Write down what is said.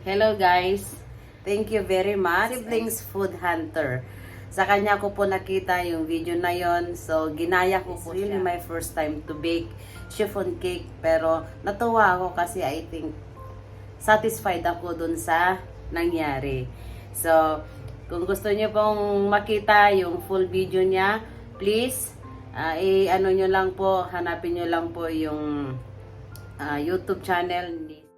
Hello guys, thank you very much. Siblings Food Hunter. Sa kanya ko po nakita yung video na yon. So ginaya ko po really my first time to bake chiffon cake. Pero natuwa ako kasi I think satisfied ako dun sa nangyari. So kung gusto niyo pong makita yung full video niya, please ano nyo lang po, hanapin nyo lang po yung YouTube channel ni